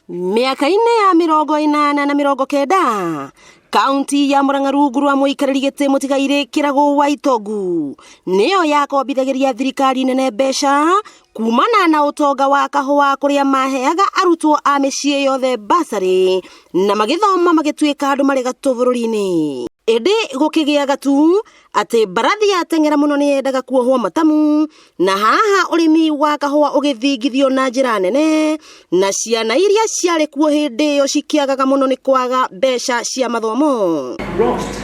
Mĩaka-inĩ ya 80 na 90, kaunti ya Murang'a rungu rwa mũikarĩri gĩtĩ mũtigairĩ Kĩragũ wa Itongu nĩyo yakombithagĩria thirikari nene mbeca kumana na ũtonga wa kahũa, kũrĩa maheaga arutwo a mĩciĩ yothe basarĩ na magĩthoma magĩtuĩka andũ marĩ gatũ bũrũri-inĩ. Ĩndĩ gũkĩgĩa gatu atĩ mbarathi yateng'era mũno nĩ yendaga kuohwo matamu, na haha ũrĩmi wa kahũa ũgĩthingithio na njĩra nene, na ciana iria ciarĩ kuo hĩndĩ ĩyo cikĩagaga mũno nĩ kwaga mbeca cia mathomo. Lost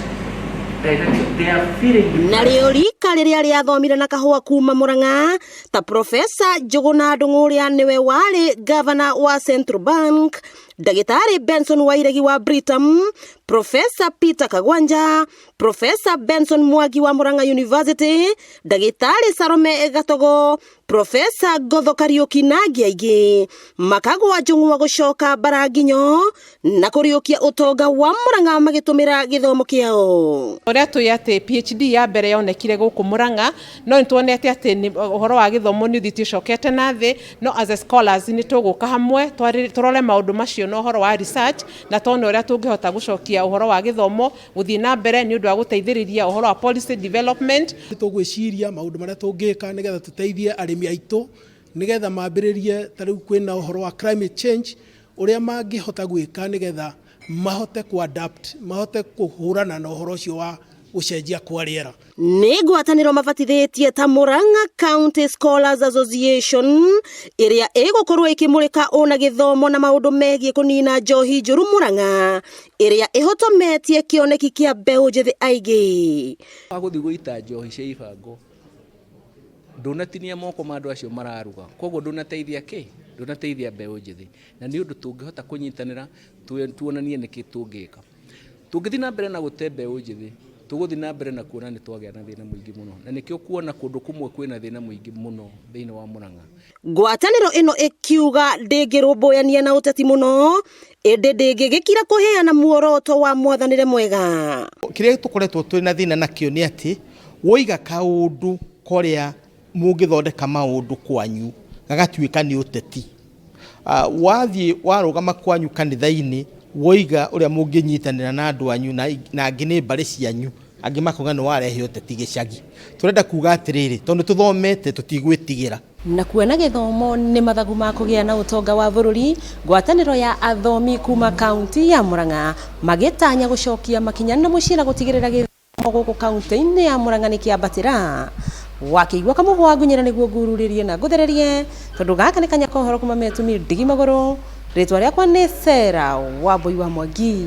direction. They are feeling Narĩo rika rĩrĩa rĩathomire na kahũa kuma Murang'a, ta Profesa Njũgũna Ndung'u ũrĩa nĩwe warĩ gavana wa Central Bank, Ndagĩtarĩ Benson Wairegi wa Britam, Profesa Peter Kagwanja, Profesa Benson Mwangi wa Murang'a University, Ndagĩtarĩ Salome Gatogo, Profesa Ngotho Kariũki na angĩ aingĩ, makagwa njũng'wa gũcoka mbara nginyo na kũriũkia ũtonga wa Murang'a magĩtũmĩra gĩthomo kĩao. Ũrĩa tũĩ atĩ PhD ya mbere yonekire gũkũ Murang'a, no nĩ tuonete atĩ ũhoro wa gĩthomo nĩ ũthiĩte ũcokete na thĩ. No as a scholars nĩ tũgũka hamwe tũrore maũndũ macio na ũhoro wa research, na tuone ũrĩa tũngĩhota gũcokia ũhoro wa gĩthomo gũthiĩ na mbere nĩ ũndũ wa gũteithĩrĩria ũhoro wa policy development. Tũgwĩciria maũndũ marĩa tũngĩka nĩgetha tũteithie arĩmi aitũ nĩgetha mambĩrĩrie, ta rĩu kwĩna ũhoro wa climate change, ũrĩa mangĩhota gwĩka nĩgetha mahote ku-adapt, mahote kũhũrana na ũhoro ũcio wa gũcenjia kwa rĩera. Nĩ ngwatanĩro mabatithĩtie ta Murang'a County Scholars Association, ĩrĩa ĩgũkorwo ĩkĩmũrĩka ũna gĩthomo na maũndũ megiĩ kũnina njohi njũru Murang'a, ĩrĩa ĩhotometie kĩoneki kĩa mbeũ njĩthĩ aingĩ. Wa gũthiĩ gũita njohi cia ibango, ndũnatinia moko ma andũ acio mararuga, koguo ndũnateithia kĩ, ndũnateithia mbeũ njĩthĩ. Na nĩ ũndũ tũngĩhota kũnyitanĩra tuonanie nĩkĩ tũngĩka. Tũngĩthiĩ na mbere na gũte mbeũ njĩthĩ, tũgũthiĩ na mbere na kuona nĩ twagĩa na thĩna mũingĩ mũno, na nĩkĩo kuona kũndũ kũmwe kwĩna thĩna mũingĩ mũno thĩinĩ wa Murang'a. Ngwatanĩro ĩno ĩkiuga ndĩngĩrũmbũyania na ũteti mũno, ĩndĩ ndĩngĩgĩkira kũheana muoroto wa mwathanĩre mwega. Kĩrĩa tũkoretwo twĩ na thĩna nakĩo nĩ atĩ woiga kaũndũ korĩa mũngĩthondeka maũndũ kwanyu gagatuĩka nĩ ũteti. Wathiĩ warũgama kwanyu kanitha-inĩ, woiga ũrĩa mũngĩnyitanĩra na andũ anyu na angĩ nĩ mbarĩ cianyu, angĩ makauga nĩ warehe ũteti gĩcagi. Tũrenda kuga atĩrĩrĩ, tondũ tũthomete tũtigwĩtigĩra. Na kuona gĩthomo nĩ mathagu ma kũgĩa na ũtonga wa bũrũri, ngwatanĩro ya athomi kuma kaunti ya Murang'a magĩtanya gũcokia makinya na mũciĩ na gũtigĩrĩra gĩthomo gũkũ kaunti-inĩ ya Murang'a nĩ kĩambatĩra. Wakĩigua kamũhwa ngunyĩra nĩguo ngururĩrie na ngũthererie, tondũ gaka nĩ kanya ka ũhoro kuma metumi ndigi magũrũ. Rĩtwa rĩakwa nĩ Sarah Wambui wa Mwangi.